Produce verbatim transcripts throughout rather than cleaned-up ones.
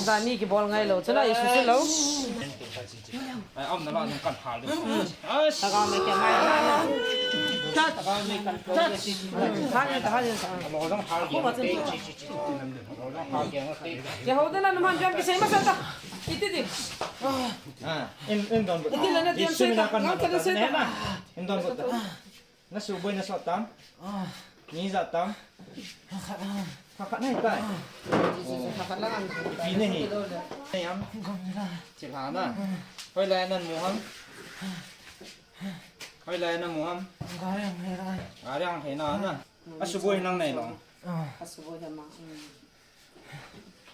Dani kibol ngai lou, chuna isu se lou. Ai, am na la nung kan hal ding. Ai, ta ga me ke mai. Ta ga me kan. Ha, ta ha, ta. Lo jong hal ding. Ke ho de na numan jam ki sei ma sa ta. Iti di. Ah, in, in don. Iti la na diam sei ta. Ngam ta sei ta. In don. Na suboi na sot tam? Ah. Ni ijat tam? Khat khat. Khat khat nai tai. Khat khat lang. Ipi nahi? Nai am? Thil ha na. Hoilai nan mu ham? Hoilai nan mu ham? Gari ang hei na. Gari ang hei na na. Asuboi nang nai long. Ah. Asuboi hama. Mm.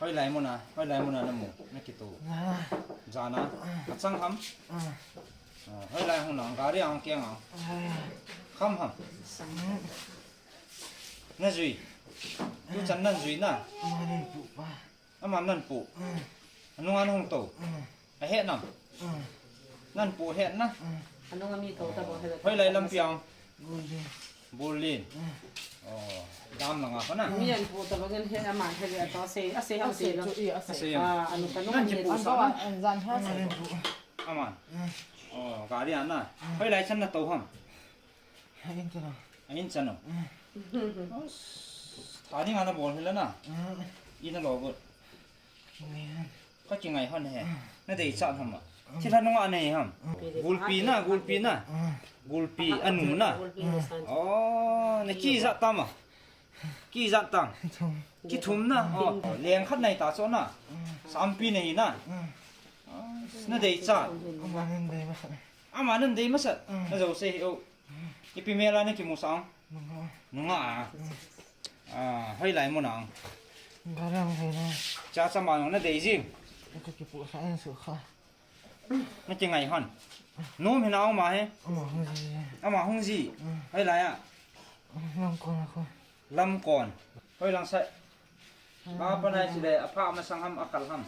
Hoilai muna, hoilai muna na mu, na kitu. Ah. Jana, achang ham? Ah. Ah, hoilai hung nang, gari ang keng ang. Ah. Kham ham? Sang. Na jui. Tu chan nan jui na. Ama nan pu pa. Ama nan pu. Ah. Anung an hung to. Ah. Ahet nam? Mm. Nan pu het na? Mm. Anung a mi to ta bo he. Hoilai lampi ang? Gulin. Bulin. Mm. Oh, dam langa ko na? Mi an pu ta bo ngen he ama he le to sei, asei ham sei lo. Asei. Asei. Ah, anu ka nung. Nan kipu sa na? An jan ha sei. Aman. Mm. Oh, gari ana. Mm. Hoilai chan na to ham? Ahin chan o. Ahin chan o. Mm. Tha ding ana bol hila na. Mm. Ina lo got. Ngai han. Ka kingai hon he. Mm. Na dei chat ham a. Mm. Thil ha nunga nei ham. Mm. Gulpi na, gulpi na. Mm. Gulpi, anu na. Gulpi na san. Oh, na kija tam a. Kija tam. Thum. Kithum na. Oh, leng khat nei ta cho na. Mm. Sampi nei na. Mm. Oh, na dei chat. Ama nan dei masat. Ama nan dei masat. Mm. Na jo sei hi o. Ipi mela na kimu sang? Nunga. Nunga a. Mm. Ah, hoilai muna ang? Gari ang hei na. Cha cha ma nung na dei jing. Ka kipu sa in su kha. Na kingai hon. Nom hina ang ma he. Ama hung ji. Ama hung ji. Mm. Hoilai a? Lamkon a ko. Lamkon. Hoilang sa. Ba pa nai chile, apha masang ham, akhal ham?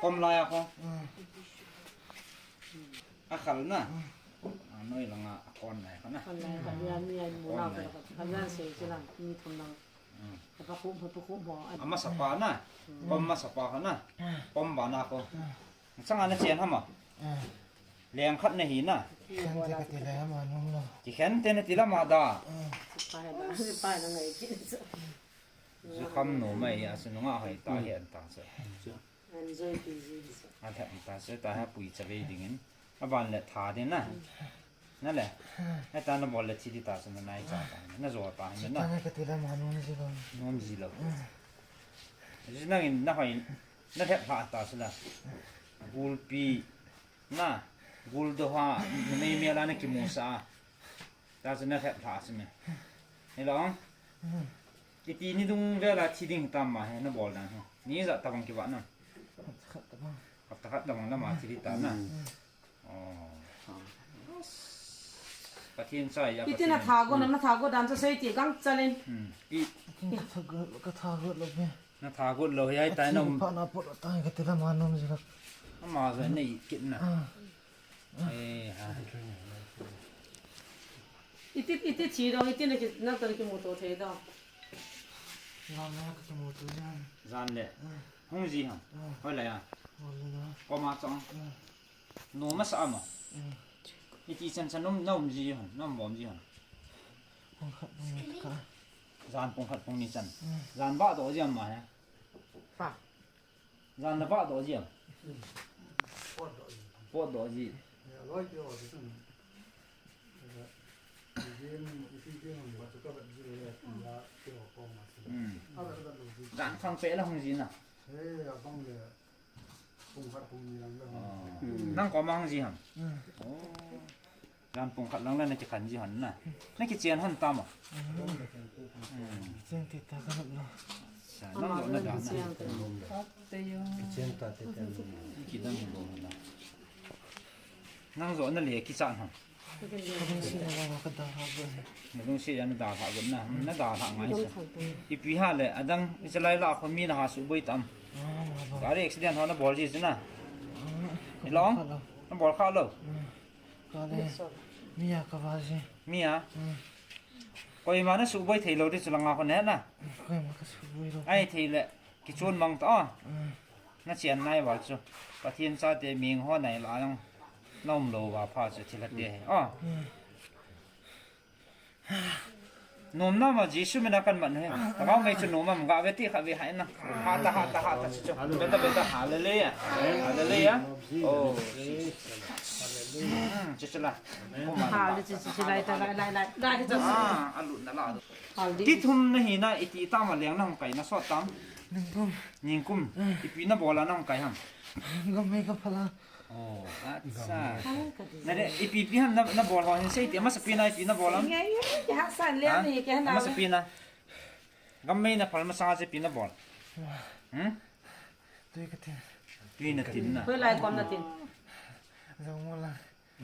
Kom lai a ko. Mm. Akhal na. Mm. Anoi langa akon lai ko na. Kon lai ka dia mi ai mu na ko. Kon lai. Ka dia sei chi lang, mi thum lang. Mm. Ka pa khu, pa khu mo. Ama sapa na. Mm. Kom ma sapa ko na. Mm. Kom ba na ko. Mm. Chang ana chen ham a? Ah. Leng khat na hi na. Kikhen te ka ti le ama nom lo. Kikhen te na ti lama da. Ah. Sipai da, sipai na ngai ki. Zu kham no mai a, se nunga hoi ta hi an ta se. An joi pi ji se. An ta ta se, ta ha pui cha ve ding in. Aban le tha ding na. Na le. Heta na bol le thi di ta se na nai cha ta. Na jo ta na. Ka ti le ama nom ji lo. Nom ji lo. Ah. Ji nang in na hoi. Na lhep lha ta sila. Gulpi na, guldoha, numei mela na kimusa. Ta chu na lhep lha sime. Hello? Iti ni dung vela thi ding tam ma he, na bol dan he. Ni ijat tabang kiva na. Hapta khat tabang. Hapta khat tabang lama thi di ta na. Mm. Oh. Pathen chai ya. Iti na Pathen. Thago na, na thago dan chu sei ti gang chalin. Hmm. I. Ka thago, ka thago lo be. Na thago lo ya tai na. Pha na po ta ka ti lama nom ji lo. Ama ja nei kit na. Ah. Eh, ha. Iti, iti thi do, iti na ki, na tan kimuto thei do. Jan le ka kimuto jan. Jan le. Ah. Hung ji ham. Ah. Hoilai a. Hoilai a. Koma chong. Ah. Nu masa ama. Mm. Iti chan chan nom, nom ji hon, nom bom ji hon. Pung khat pung ni kha. Jan pung khat pung ni chan. Mm. Jan ba do ji ama he. Pa. Jan na ba do ji am. Pot do ji. Pot do ji. Ya, loi ti o ji. Jan khang pe la hung ji na. He, abang le. Pung khat pung ni lang le. Oh. Nang koma hung ji ham? Mm. Oh. Jan pung khat lang le na kikhen ji hon na. Na kichen hon tam a? Mm. Chen ti ta ka lo. Sa, nang jo na dan na. Kichen ta te te. Kidang lo na. Nang jo na le kichan ham? Ka lungset na vang ka dalha got. Na lungset a na dalha got na. Na dalha ngai sa. Ipi ha le, adang ichalai la kho mi na ha suboi tam. Ah, ma ba. Gari accident ho na bol ji chu na. Ah, ilong? Bol kha lo. Na bol kha lo. Mm. Ka le. Mi a ka va ji. Mi a? Mm. Koima na suboi thei lou di chu langa khon he na. Koima ka suboi lou. Ai thei le, kichun mang ta. Na chian nai val chu. Pathian chate ming ho nai la jong. Na um lou va pha chu thil a te he. Nom na ma Jesu mina kan man he. Ta ka mei chu nom am ga ve ti kha ve hai na. Ha ta, ha ta, ha ta chu chu. Beta, beta, hallelujah. Hallelujah. Oh. Chu chu la. Hallelujah, chu chu lai ta, lai, lai, lai, lai ta. Ah, alut na la. Hallelujah. Ti thum na hi na iti ta ma leng na hung kai na sot tam. Ningkum. Ningkum. Ipi na bol a na hung kai ham. Gam mei ka phala. Oh, acha. Na de, ipi pi ham na, na bol ho hin sei ti, amasa pi na ipi na bol ham? Ngai, ke ha san le ni, ke ha na. Amasa pi na. Gam mei na phal masang a che pi na bol. Hmm? Tui ka tin. Tui na tin na. Koi lai kom na tin. Zomol lang.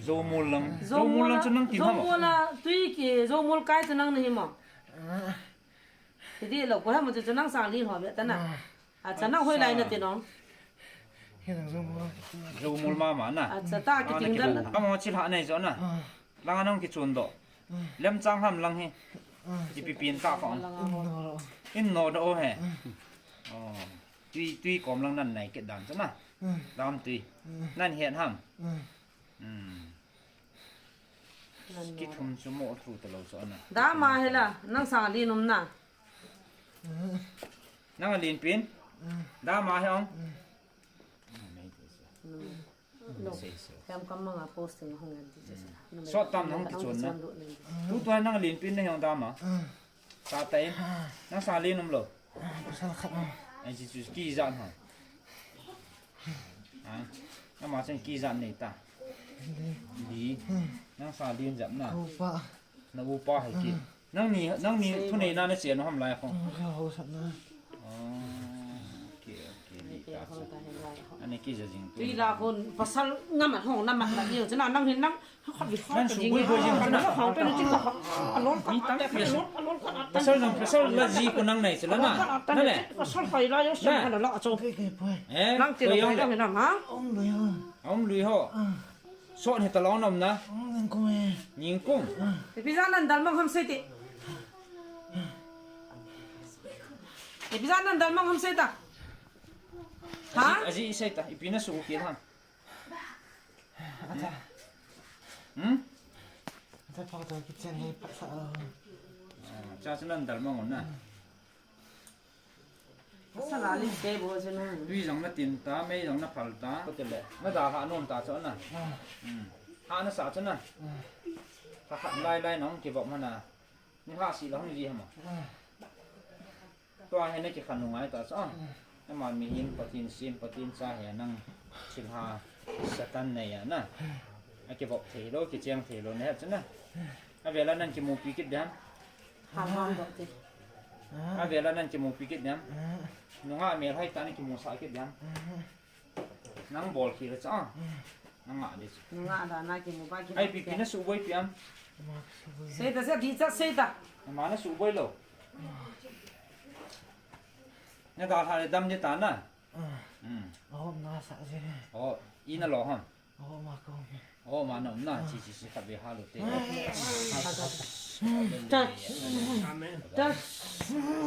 Zomol lang. Zomol lang chu nang tin ham? Zomol a, tui ki, zomol kai chu nang na hi mo. Ti di lo, ko ha mo chu nang sang li ho be ta na. Acha, nang hoilai na tin ong? Hi nang Zomol. Zomol mama na. Acha, ta kiting dan. Amo chil ha nei jo na. Langa nang kichun do. Lemchang ham lang hi. Ipi pin ta ko. In no do he. Oh. Tui, tui kom lang nan nai kit dan chu na. Dam tui. Nan het ham. Hmm. Kithum chu mo thu ta lo chu ana. Dama he la, nang sang a lin um na. Nang a lin pin? Dama he ong? No. Kam kam manga posting hong yan ti chu. Sot tam nang kichun na. Tu tu nang a lin pin na he ong dama. Sa ta in. Nang sang a lin um lo. Pasal khat. Ai, Jesus, ki jan ha. Ha? Ama chen ki jan nei ta. Li. Nang sang a lin jap na. Upa. Na upa hai ki. Nang ni, nang ni thu nei na na chen ham lai ko. Ka ho sat na. Oh, okay, okay, li ta. Ani ki ja jing tu. Tui la khun pasal ngam a hong na mat na ni chu na nang hin nang Nan suboi boi jing chu na. Pasal jong, pasal la ji ko nang nei chu la na. Na le. Eh, nang ti lo jong. Aum lui ho. Sot he ta lo nom na. Ningkum. Ipi ja nan dal mang ham sei ti. Ipi ja nan dal mang ham sei ta. Ha? Aji, aji sei ta. Ipi na su ki ham. Ata. Hmm? Ata pa ta kitchen ni pa sa. Ah, cha sa nan dal mang na. Sa la lin te bo sa na. Tui jong na tin ta, mei jong na phal ta. Ko te le. Na da ha nom ta cho na. Hmm. Ha na sa cho na. Ha ha lai lai nong ki bop ma na. Ni ha si la hong ji ha ma. Tua hi na kikhen u ngai ta chu. Ama mihem Pathen sem, Pathen cha hi nang thilha Satan nei a na. Akivop thei lou, kicheng thei lou na hi chu na. Avela nan kimupi kit diam. Ham ham doh te. Avela nan kimupi kit diam. Nungah mel hai ta na kimusah kit diam. Nang bol khi le cha. Nang ngah de chu. Nang ngah da na kimu ba ki. Ai, pi pi na suboi pi am. Sei ta, sei di cha, sei ta. Ama na suboi lou. Na da ha le dam de ta na. Hmm. Oh, na sa je. Oh, i na lo ham. Oh, ma ko. Oh, ma na, na, chi, chi, chi, khat ve ha lou te. Touch. Amen. Touch.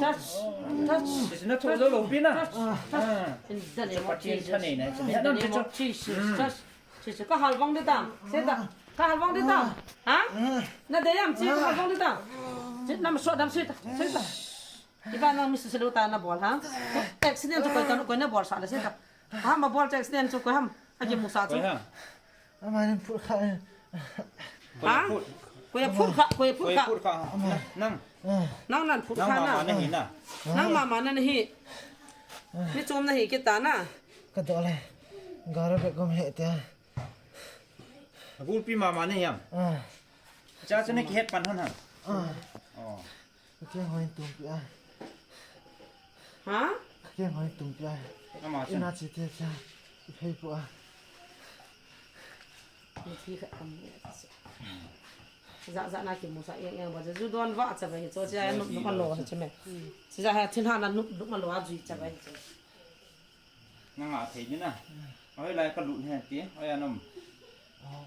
Touch. Touch. Chi, chi, na tho lou lou pi na. Touch. Touch. In the name of Jesus. In the name of Jesus. Touch. Chi, chi, ka hal vang de ta. Sei ta. Ka hal vang de ta. Ha? Na de yam chi, ka hal vang de ta. Chi, nam so dam sei ta. Sei ta. Iba nang mi sese lou ta na bol ha. Accident chu koi ka, koi na bol sa le sei ta. Ha, ma bol chu accident chu koi ham. Akimu sa chu. Koi ha. Ama nin phut kha. Ha? Koi phut kha, koi phut kha. Koi phut kha. Nang. Nang nan phut kha na. Nang mama na hi na. Nang mama na hi. Ni chom na hi kita na. Ka do le. Garbage gom he te. Gulpi mama na hi am. Ah. Cha chu na kihet pan hon ham. Ah. Oh. Ka keng hoi tum pi a. Ha? Ka keng hoi tum pi a. Ama chu. Ina chi te cha. I phei pu a. Ni thi kha kam ni a chi. Za za na kimu sa eng eng ba ju don va cha ba hi cho cha nu nu ma lo ha cha me. Chi za ha thin ha na nu nu ma lo a ju cha ba hi cha. Nang a thei ni na. Oi lai ka lut he ti. Oi anom.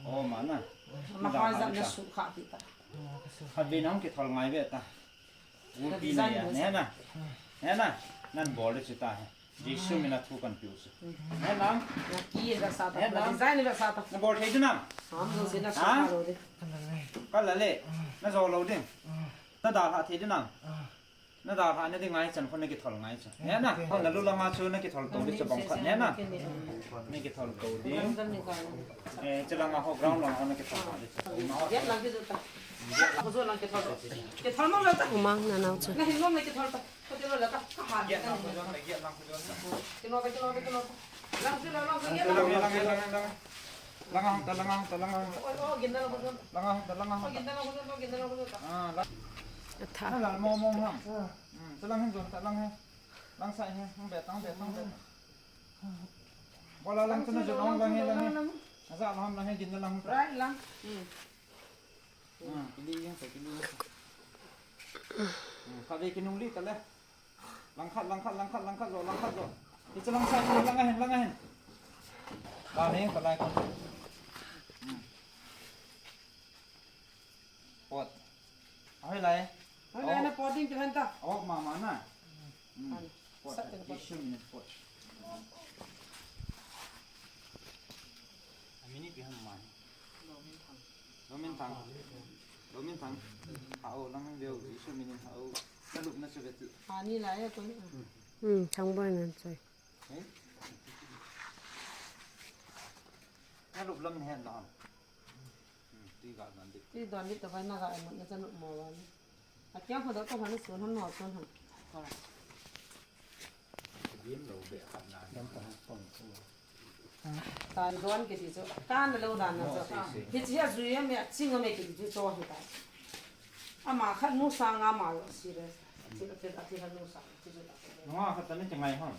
Oh, ma na. Ma ha za na su kha ti ta. Khatvei nahung kithol ngai ve ta. Gulpi na ya, ne na. Ne na. Nan bol le chu ta he. Jesu mina thu kan piu chu. Ne na. Ki da sa ta. Ne na. Design da sa ta. Na bol thei chu na. Ham jo se na sa lo de. Ka la le. Na jo lo ding. Na dalha thei chu na. Na dalha na ding ngai chan khu na kithol ngai chu. Ne na. Hon na lu langa chu na kithol to di chu bang khat ne na. Na kithol to di. Eh, chu langa ho ground langa ho na kithol to di chu. Get lang ki chu ta. Ko jo lang kithol to. Kithol mo la ta. Umang na nau chu. Na hin mo na kithol ta. Ko ti lo la ta. Ka ha. Get lang ko jo na, get lang ko jo na. Kino ka, kino ka, kino ka. Lang chu la, lang chu, get lang. Lang, lang, lang, lang. Langa hung ta, langa hung ta, langa hung ta. Oi, oh, gin na lo ko jo. Langa hung ta, langa hung ta. Oh, gin na lo ko jo, oh, gin na lo ko jo ta. Ah, la. Atha. Na la mo mo ham. Hmm, ta lang hin jon, ta lang he. Lang sa he, hung be, tang be, tang be. Bola lang tu na jo, lang lang he, lang he. Asa lang, lang he, gin na lang. Right lang. Hmm. Hmm, kili yang sa, kili yang sa. Hmm, khat ve kinung li ta le. Langkhat, langkhat, langkhat, langkhat jo, langkhat jo. Hiche lang sa, lang ahin, lang ahin. Ba ne, ka lai kon. Hmm. Pot. Ahoi lai. Ahoi lai na pot ding kihen ta. Oh, mama na. Hmm. Pot. Sat ka pot. Tissue minute pot. Amini pi ham man. Lomin thang. Lomin thang. Hao lang veu, Jesu minin hao. Na lup na chu ve ti. Ani la ya ko ni. Hmm, thang boi nan choi. Eh? Na lup lam hen na. Hmm, ti ga nan di. Ti don di ta vai na ga mo na chanu mo wa ni. A kya ho da ko han sun han no sun han. Tan don kiti chu, tan lo dan na chu. Hiche a jui a me a ching a me kiti chu cho hi ta. Ama khat nu sang ama lo serious. Athi, athi, athi khat nu sang, athi chu ta. Nunga khat ta ni chengai hon.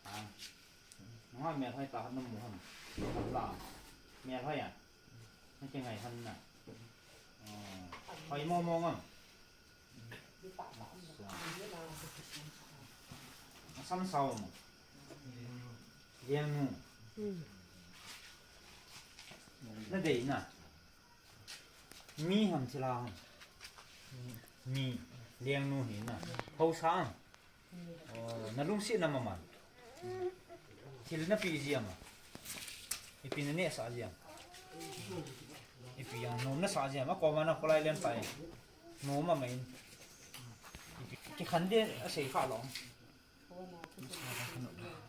Ah. Nunga mel hoi ta khat na mu hon. La. Mel hoi a. Na chengai hon na. Oh. Hoi mo mo ngam. Asam sao mo. Liang nu. Hmm. Na dei na. Mi ham thilha ham. Mi. Liang nu hi na. Hausa ham. Oh, na lungsetna mama. Thil na pe ji ham a. Ipi na neh sah ji ham. Ipi jong nom na sah ji ham. Akoma na kholai len pai. Nom mama in. Ipi kikhen ding asei kha lou.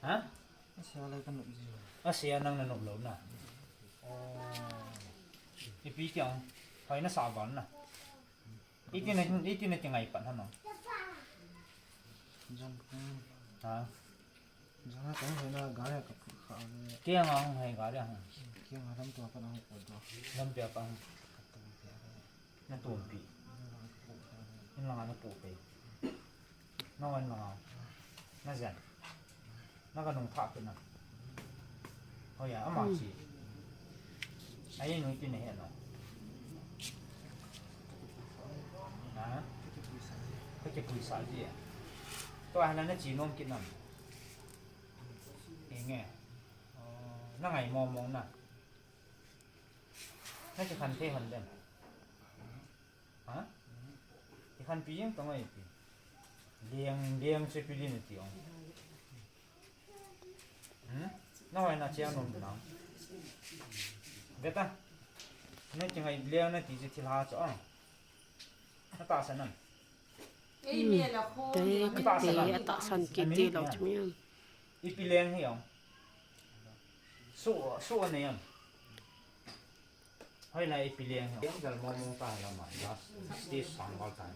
Ha? Asei a nang na nop lou na. Oh. Ipi kei jong. Hoi na sa val na. Iti na, iti na kingai pan ham. Jong. Ha? Jong na tong hoi na gari ka pu kha le. Kei nga hung hai gari ha. Kei nga lam tua pa na hung ko do. Lam pia pa. Na tumpi. In langa na pu pe. Na wan langa. Na jen. Na ka nung thah kit na. Hoi a, ama chi. Ai nung kit na he na. Ha? Ka kipui sah ji a. Tua hana na chi nom kit nam. Enge. Oh, na ngai mong mong na. Na kikhen thei hon dem. Ha? Kikhenpi jeng tong ahi pi. Liang, liang chu ipi din ati ong. Hmm? Na hoi na chia nom na. Ve ta. Na kingai liang na ti chu thilha chu ong. Na tahsan am. Ei, mi la kho. Te, ni ka te, tahsan am. Atahsan kiti lou chu mi am. Ipi liang hi ong. Su, su nei am. Hoi lai ipi liang hi. Liang jal mong mong ta la ma. Last stage sang bal ta.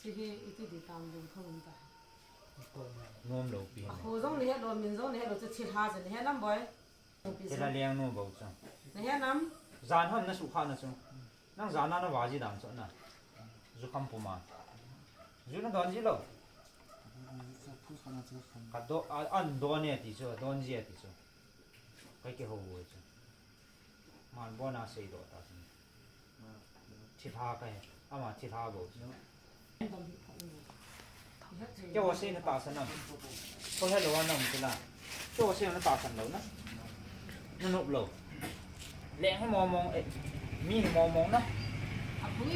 Chi hi iti di tam dum khom ta. Nom lou pi. Kho jong ni he lou, min jong ni he lou, chu thilha chu ni he nam boi. Thilha liang nu bou chu. Na he nam? Jan ham na sukha na chu. Nang jan a na va ji dam chu na. Jukham puma. Ju na don ji lou. Ka do, a, an don e ti chu, don ji e ti chu. Kai kihou e chu. Man bon a seidoh ta chu. Thilha ka he. Ama thilha bou chu. Keiho sei na tahsan am. Ko he lou a na um chu la. Keiho sei na tahsan lou na. Na nop lou. Leng he mong mong e. Mi hi mong mong na.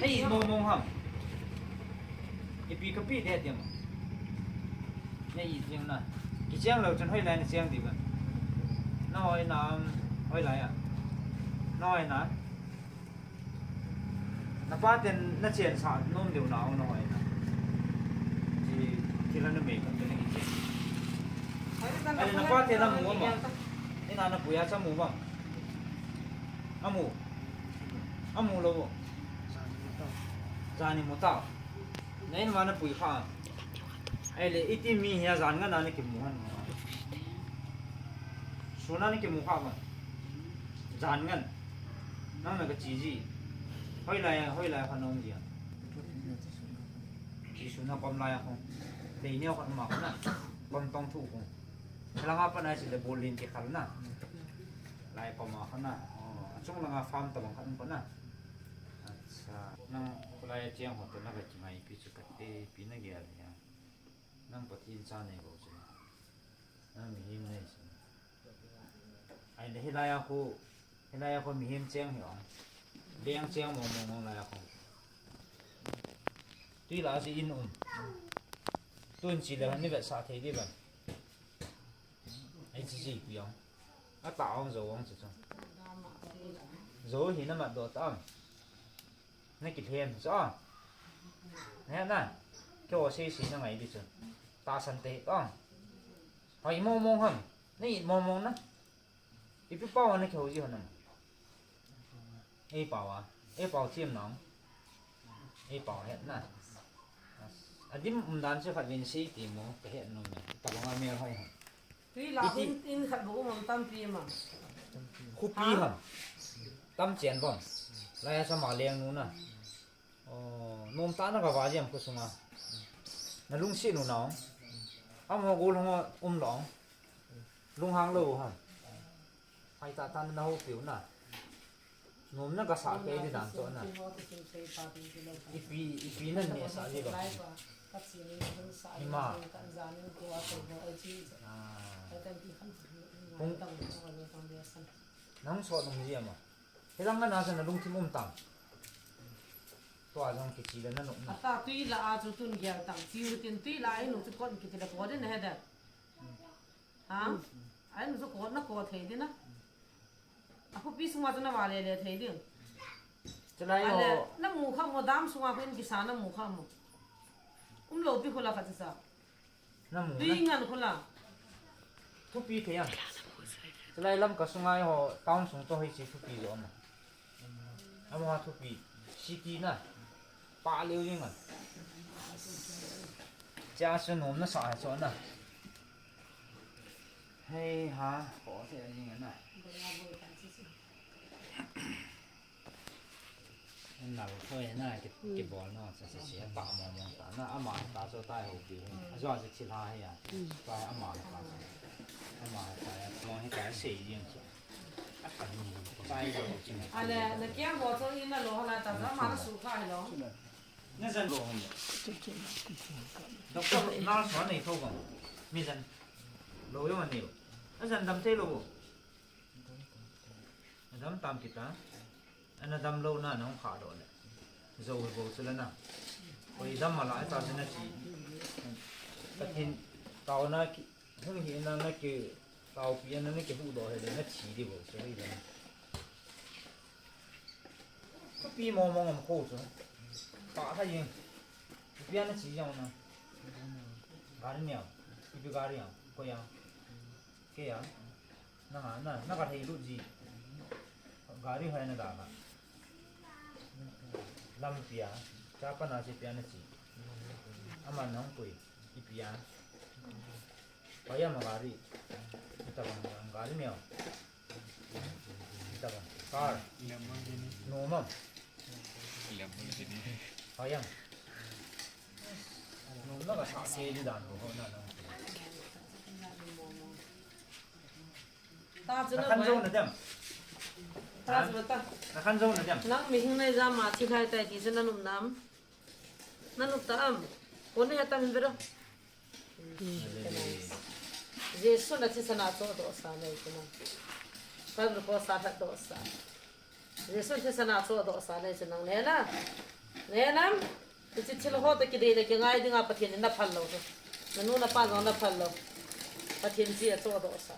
Ei, mong mong ham. Ipi kapi de diam. Nei, i jing na. Kicheng lou chun hoilai nacheng diu va. Nahoina, hoilai a. Nahoina. Napa ten nachensah nom diu na, nahoina. Chi, chi la na me ka te na kicheng. Ai, napa ten namu ma. Ina napuiya cha mu ma. Amu. Amu lou. Jani mu ta. Nei, ma napui kha. Ahile, iti mi hi a jan ngan a nakimu ham. Sun a nakimu kha ma. Jan ngan. Nang na kachi ji. Hoilai, hoilai kha nom ji a. Chi sun a kom lai a khong. Lei neo kha ma kha na. Kom tong thu khong. Langa pa na si le bolin ke khal na. Lai kom a kha na. Oh, achung langa farm tabang kha um pa na. Acha. Nang khulai a cheng ho to na kachingai pi chu kate pi na gel ya. Nang Pathen cha nei bou chu. Nang mihem nei chu. Ahile hilai a khu, hilai a khu mihem cheng hi ong. Leng cheng mong mong ong lai a khu. Tui la si in um. Tun chi le ni vetsah thei di ba. Ai chi chi pi ong. Ata ong zo ong chu chu. Zo hi na mat do ta. Na kilhem chu a. Na na. Keo sei sei na ngai di chu. Tahsan te hi a. Hoi mong mong ham. Na it mong mong na. Ipi pau na keo ji ho na. Ei pau a. Ei pau chim nang. Ei pau het na. Adim um dan chu khat vin sei ti mo ka het nom e. Tabang a mel hoi ham. Tui la hun in khat bou um tampi ma. Khupi ham. Tam chen bom. Lai a sama leng nu na. Oh, nom ta na ka va jam khu sunga. Na lungsi nu na ong. Amo gol hong um lo ong. Lunghang lou ham. Hai ta tan na ho piu na. Nom na ka sa ke di dan to na. Ipi, ipi nan ne sa di ba. Ima. Ah. Hung. Nang so nom ji ama. Hilang na sa na lungthim um tang. Tua jong kichi le na nom na. Ata tui la a chu tun gel tang. Chi u tin tui la a hi nu chu kon kiti le ko de na he de. Ha? Ai nu chu ko na ko thei di na. A khupi sunga chu na va le le thei di. Chulai ho. Ale, na mu kha mo dam sunga khu in kisa na mu kha mo. Um lo pi khu la kha chu sa. Na mu na. Tui ngan khu la. Thupi thei a. Chulai lam ka sunga ho town sung to hei chi thupi jo ma. Ama thupi city na. Pa leo jing a. Cha su nom na sa so na. Hei ha, ko se jing na. Nal thoi na ki, kibol na sa sa sia pa mo mo ta na ama ta so tai ho bi. Ajo se thil ha he ya. Pa ama ta. Ama ta ya mo he ta sei jing. Ale, na kiang bo chu in na lo hala ta, ma na su kha hi lo. Na jan lo hon. Doctor, nurse hon nei tho bang. Mi jan. Lo yo man nei lo. A jan dam thei lo bo. Na dam tam kita. Ana dam lo na nong kha do le. Zo bo chu la na. Koi dam ma la ta chu na chi. Pathen tao na ki. Hung hi na na ke tao pi na na ke hu do he na chi di bo se hi na. Ka pi mo mo ngam ko chu. Pa tha yin. Pi na chi yang na. Gari ne. Ipi gari ya. Ko ya. Ke ya. Na ha na na ka thei lu ji. Gari hai na da ka. Lampi a, chapa na si pi a na chi. Ama nong pui, ipi a. Paya ma gari. Ita bang gari neo. Ita bang car. No mam. Paya. No na ka sa se di dan ho na nong pui. Ta chu na khan jo na dem. Ta chu na ta. Na khan jo na dem. Nang mi hing nai ja ma chi khai tai ti chu na num nam. Na num ta am. Ko ne ta min bero. Jesu na chi sana to do sa nei ku na. Ka ru ko sa tha do sa. Jesu Christa na chohdoh sa le chu nang ne na. Ne nam. Hiche thil ho toh kidei le kingai dinga Pathen in na phal lou chu. Na nu na pa jong na phal lou. Pathen chu achohdoh sa.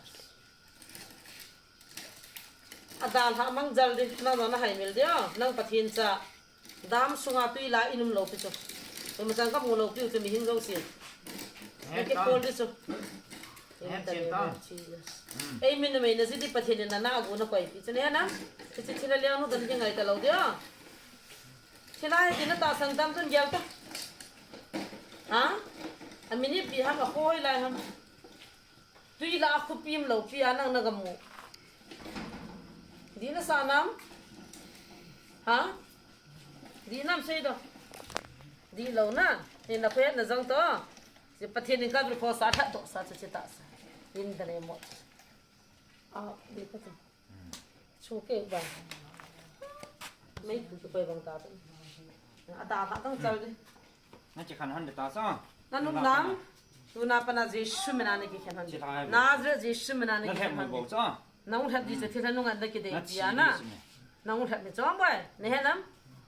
Adalhah mang jal di, nang jong na haimil di o. Nang Pathen cha. Dam sunga tui la in um lou pi chu. Tuma chang ka mu lou pi u chu mihing jouse. Na kikol di chu. In the name of Jesus. Ei min na mei na ji di Pathen in na na agu na koi pi chu ne na. Hiche thil a liang nu dan kingai ta lou di o. Thil a hi na tahsan tam tun gel ta. Ha? A min ipi ham, a kho hoilai ham. Tui la a khopi um lou pi a nang na ga mu. Di na sa nam? Ha? Di nam sei do. Di lou na. Ni na khoh na jong to. Pathen in ka bil kho sa that doh sa chu chi ta sa. In the name of. A, di ka chu. Chu ke bang. Mei chu chu koi bang ta chu. Adalhah tang chal di. Na kikhen hon di ta sa. Na nung nam. Tuna pana Jesu mina na kikhen hon di. Nazareth Jesu mina na kikhen hon di. Nang lhat di chu thil nung an da kidei dia na. Nang lhat ni chom boi. Ne he nam.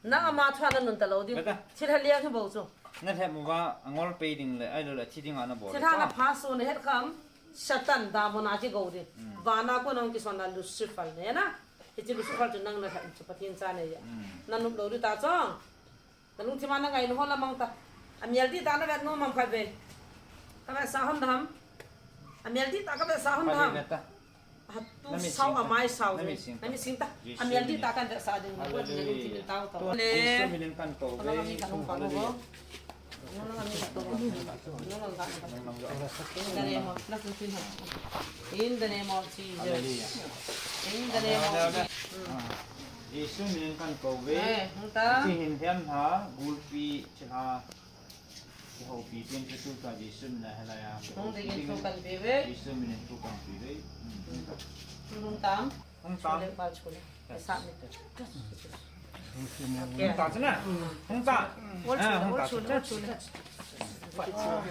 Nang ama thua na nun ta lou di. Thil ha liang hi bou chu. Na lhat mu va angol pei ding le ai lo le thi ding ana bol. Thil ha na pha su ne het kam. Satan, Damon a kigou di. Vana kon a hung kison la Lucifer ne na. Hiche Lucifer chu nang na lhat chu Pathen cha ne ya. Na nop lou di ta chu. Na lungthim a na ngai nu ho la mang ta. A mial di ta na vet nu mam khat ve. Ka vet sa hon dam. A mial di ta ka vet sa hon dam. Ha tu sao a mai sao. Na mi sing ta. A mial di ta kan vet sa ding. Ko ni lungthim ta to. Le. Jesu min in kan ko ve. In the name of, in the name of Jesus. In the name of Jesus. Jesu min in kan ko ve. Eh, hung ta. Ti hin hiam ha, gulpi, chila. Ki ho pi tin chu tu ta Jesu min a helai a. Hung ding in thu kan pe ve. Jesu min in thu kan pe ve. Hung ta. Hung ta. Chule, bal chule. Sa mi. Hung ta chuna. Hung ta. Ol chule, ol chule, ol chule.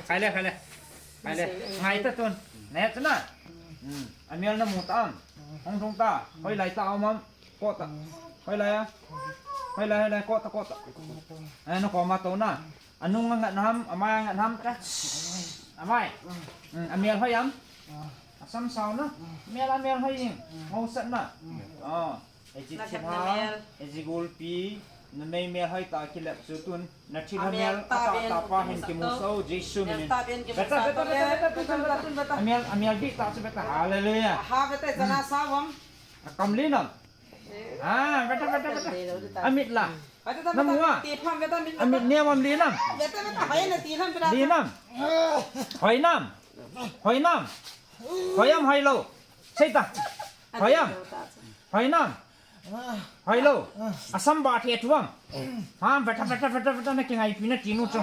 Khai le, khai le. Khai le. Ngai ta tun. Ne chuna. Amial na mu ta am. Hung thung ta. Hoilai ta am am. Ko ta. Hoilai a. Hoilai, hoilai. Ko ta, ko ta. Eh, na ko ma to na. Anung a ngat nam, amai a ngat nam ta. Amai. Amial hoi am. Asam sao na. Mial a mial hoi jing. Ngau sat na. Oh. Eji thil ha, eji gulpi, na mei mial hoi ta kilep chu tun. Na thil ha mial ata ta pa hin kimu so, Jesu min in. Beta, beta, beta, beta, beta, beta. Amial, amial di ta chu beta. Hallelujah. Ha beta jana sao am. Akam li nam. Ah, beta, beta, beta. Amit la. Na mu a. Amit niam am li nam. Li nam. Hoi nam. Hoi nam. Hoi am hoi lou. Sei ta. Hoi am. Hoi nam. Hoi lou. Asam ba the tu am. Ha, beta, beta, beta, beta, na kingaipi na ti nu chu.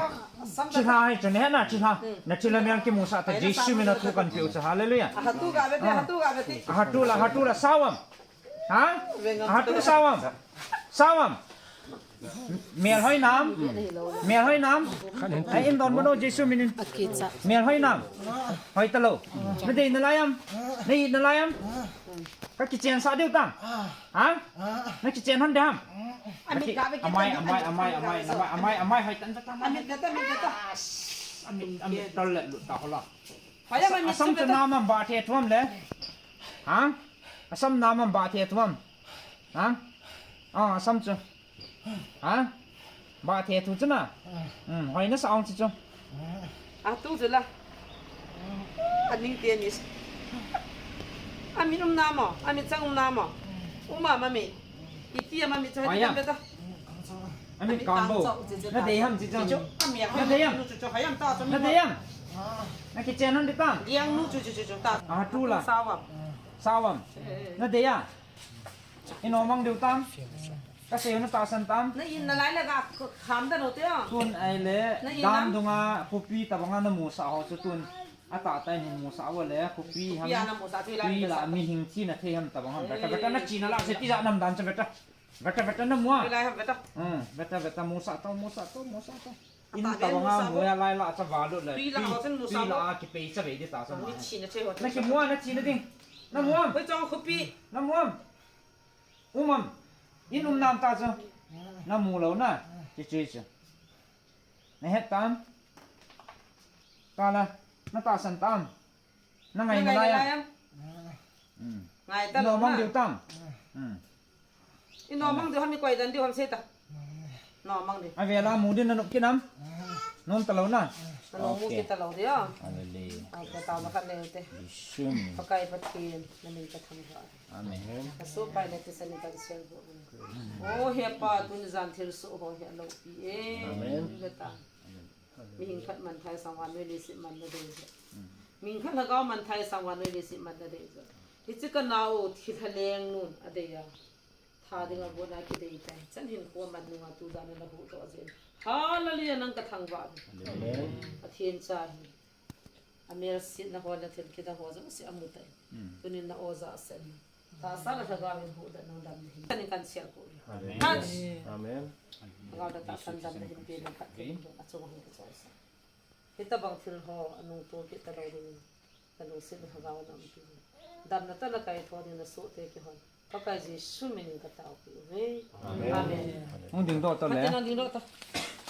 Thil ha hai chu ne na thil ha. Na thil ha mial kimu sa ta Jesu min a thu kan pe u chu. Hallelujah. Hatu ga bete, hatu ga bete. Hatu la, hatu la sao am. Ha? Hatu sao am. Sao am. Mial hoi nam. Mial hoi nam. Ai in don mano Jesu min in. Mial hoi nam. Hoi ta lou. Na dei na lai am. Na it na lai am. Ka kichen sa diu tam. Ha? Na kichen hon de ham. Amai, amai, amai, amai, amai, amai, amai, hoi tan ta tam. Amit, amit, tol le lut ta hola. Asam chu nam am ba the tu am le. Ha? Asam nam am ba the tu am. Ha? Ah, asam chu. Ha? Ba the tu chu na. Hmm, hoi na sa ong chu chu. A tu chu la. Aning te ni. Amit um nam o, amit chang um nam o. Um a ma mi. Iti a ma mi chu hoi ta. Ami kang bo. Na dei ham chi chang. Na dei ham. Na dei ham. Na kichen hon di tam. Liang nu chu chu chu chu ta. Ah, tu la. Sao am. Sao am. Na dei a. Ino mang diu tam. Ka sei na tahsan tam. Na in na lai le ga kham da no te. Tun ai le. Dam dunga khopi tabanga na mu sa ho chu tun. Ata ta hin mu sa wa le khopi ham. Tui la mi hing chi na thei ham tabanga. Beta beta na chi na la se ti ja nam dan cha beta. Beta, beta na mu a. Lai ham beta. Hmm, beta, beta mu sa to, mu sa to, mu sa to. In ta banga mu ya lai la cha va lut le. Tui la ho chun mu sa. Tui la kipei cha ve di ta cha. Ni chi na che ho. Na kimu a, na chi na ding. Na mu am. Hoi chong khopi. Na mu am. Um am. In um nam ta chu. Na mu lou na. Chi chi chu. Na het tam. Ta la. Na tahsan tam. Na ngai na lai am. Hmm. Ngai ta lou na. Nom mang diu tam. Hmm. I nom mang diu ham, i koi dan diu ham sei ta. Nom mang diu. A vela mu din na nop kinam. Nom ta lou na. Na nom mu kita lou diu. Hallelujah. Ai ka ta ba khat le te. Yeshua. Pakai Pathen, na min ka thangvah. Amen. Ka so pai le te sa ni ka sel bu. O he pa, tuni jan thil so ho he lo pi e. Amen. Ka ta. Amen. Mihing khat man thei sang vannoi leiset man na dei. Mihing khat lhagao man thei sang vannoi leiset man na dei. Hiche ka nao thilha lengnun a dei a. Tha dinga bon a kidei tai. Chan hinkho man nunga tu dan a na huhdoh jin. Hallelujah, nang ka thangvah. Amen. Pathen cha hi. A melsetna ho le thil kidang ho jouse a mu tai. Hmm. Tunin na o ja sen. Tahsa le lhagao in huhdoh nang damna hin. Kan kan sial ko. Amen. Touch. Amen. Lhagao le tahsan damna hin pe nang khat thil a chung hin ka choi sa. Hitabang thil ho a nung to kit ta lou ding. Ka lungset le lhagao na um pi. Damna tah le kaitho ding na soh te kihon. Pakai Jesu min in ka tao pi uve. Amen. Amen. Hung ding doh ta le. Phatin hung ding doh ta.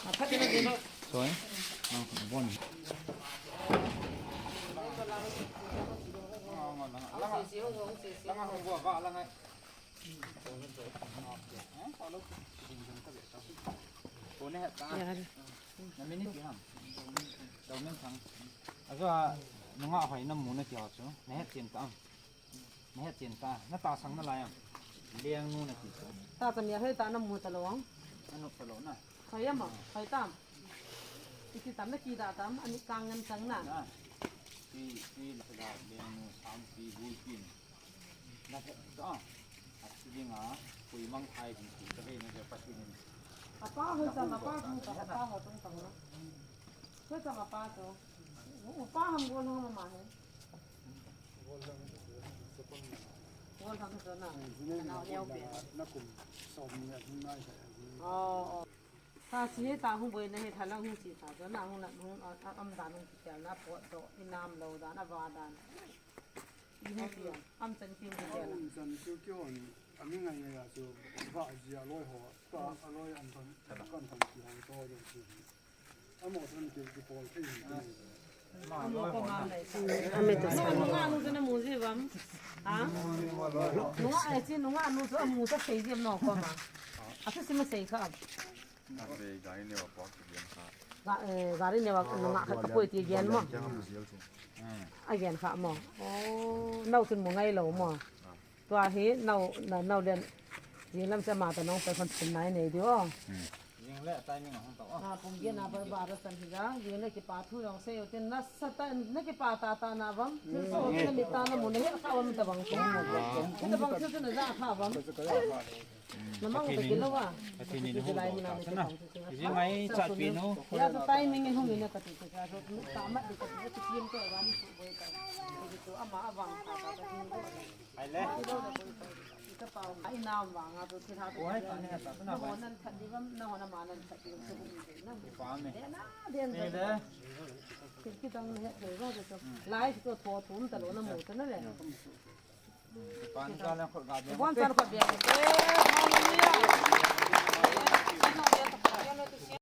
A, phatin hung ding doh. Sorry. Nang bon. Ya. Na min ni ti ham. Dau min thang. Ajo a, nungah hoi na mu na ti ho chu. Na het chen ta. Na het chen ta, na tahsan na lai am? Lengnu na ti chu. Ta ta mi a hoi ta na mu ta lou ang. Na nop ta lou na. Hoi am a, hoi tam. Iti tam na kida tam, ani kang ngan chang na. Na. Ti, ti la da lengnu sam ti bui kin. Na het ta. A ti ding a, pui mang thai ding ti ta ve na de pa ti ni. Apa hoi tam, apa hoi tam, apa hoi tam tam na. Hoi tam apa to. Upa ham gol ham ma he. Gol ham to na. Na neo pe. Na kum som ni a hin nai sa. Oh, oh. Ta si he ta hung boi na he tha lang hung si ta. Na hung na hung, a, a, am dan hung ti na po do. I nam lo dan, a va dan. I hung ti am chan ki hung ti na. Am chan ki ki on. A mi ngai ngai a chu va ji a loi ho. Ta a loi an tan. Kan tan ki hung to jo si. Amo tan ki ki pol thei ni. Amo ko ma nai. Ame to sa. Nunga nu chu na mu ji vam. Ha? Nunga ai chi nunga nu chu amu sa sei ji am no ko ma. A chu si ma sei kha am. Gari ne wa pa ki diam kha. Ga, eh, gari ne wa nunga khat ka poi ti gen mo. A gen kha mo. Oh, nau chun mu ngai lou mo. Tua hi nau, na, nau len. Jing lam se ma ta nong pe khon chun nai nei diu. Jing le timing a hung ta o. Na pum ge na bar bar san hi ga. Jing le kipa thu jong sei u tin na sa ta, na kipa ta ta na vam. Thil so na mi ta na mu ne he kha vam ta bang. He ta bang thil na ja kha vam. Na mang ta ki lo wa. Pathen in hung doh ta na. Jing ai chat pi nu. Ya sa timing in hung in na ka ti ka so ta ma di ka ti ki lim to wa ni su boi ta. Ki to ama avang ta ta ta. Ai le. Ita pau, ai nam vang a tu thil ha tu. Oi, ta ne ta tu na. Na hon nan that di vam, na hon ma nan that di vam, tu um de na. Pa me. De na, de na. Te le. Thil ki tang ne, de va de tu. Lai tu tho thum ta lo na mu ta na le. Pa ni ka le khot ga de. Bon sa khot de. Eh, hallelujah.